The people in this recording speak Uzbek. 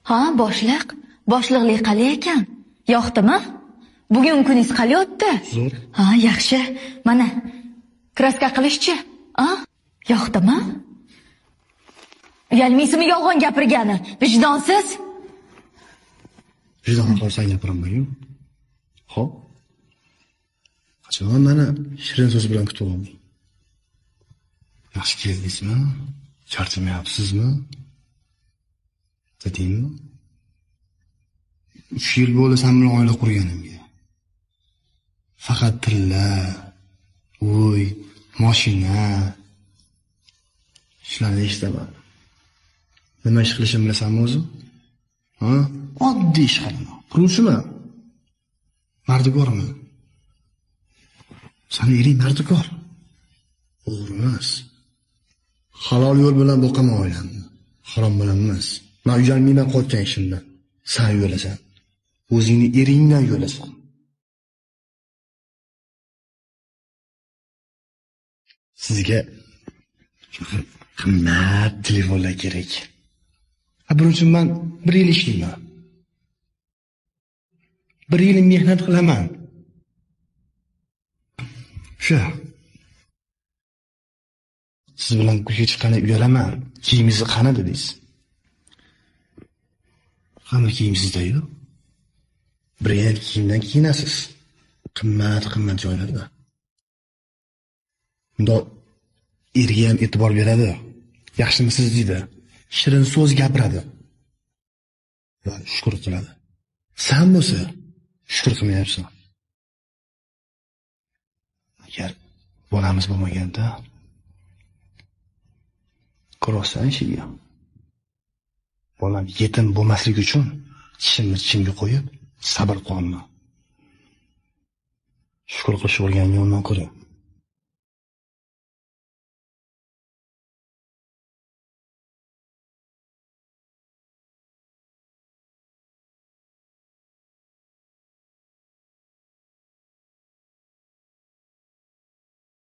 Ha, boshliq. Boshliqlik qalay ekan? Yoqdimi? Bugun kuningiz qalay o'tdi? Zo'r. Ha, yaxshi. Mana kraska qilishchi. Ha? Yoqdimi? Uyalmaysizmi yolg'on gapirgani? Vijdonsiz? Vijdon qolsa gapiraman-ku. Xo'p. Qachon meni shirin so'z bilan kutib olding? Yaxshi keldingizmi? Charchamayapsizmi? Dedingmi? 3 yil bo'ldi sen bilan oila qurganimga. Faqat tilla, uy, mashina shularni eshitaman. Nima ish qilishimni bilasanmi o'zi? Ha? Oddiy ish qilaman. Quruvchimi? Mardikormi? Sani ering mardikor. O'g'ri emas. Halol yo'l bilan boqaman oilamni. Harom bilan emas. Men uyalmayman qotgan ishimdan. Sen yo'lasan. O'zingni eringdan yo'lasan. Sizga qimmat telefonlar kerak. Ha, buning uchun men 1 yil ishlayman. 1 yil mehnat qilaman. Shu. Siz bilan ko'chaga chiqqanda uyalaman. Kiyimingizni qani dedingiz? Hamma kiyim sizda-yu. Brend kiyimdan kiyinasiz. Qimmat-qimmat joylarda. Bundoq erga ham e'tibor beradi. Yaxshimisiz deydi. Shirin so'z gapiradi. Va shukr qiladi. Sen bo'lsa shukr qilmayapsan. Agar bolamiz bo'lmaganda ko'rsan ishiga. Bolam yetim bo'lmasligi uchun tishimni tishimga qo'yib sabr qilaman. Shukr qilish o'rgangan undan ko'ra.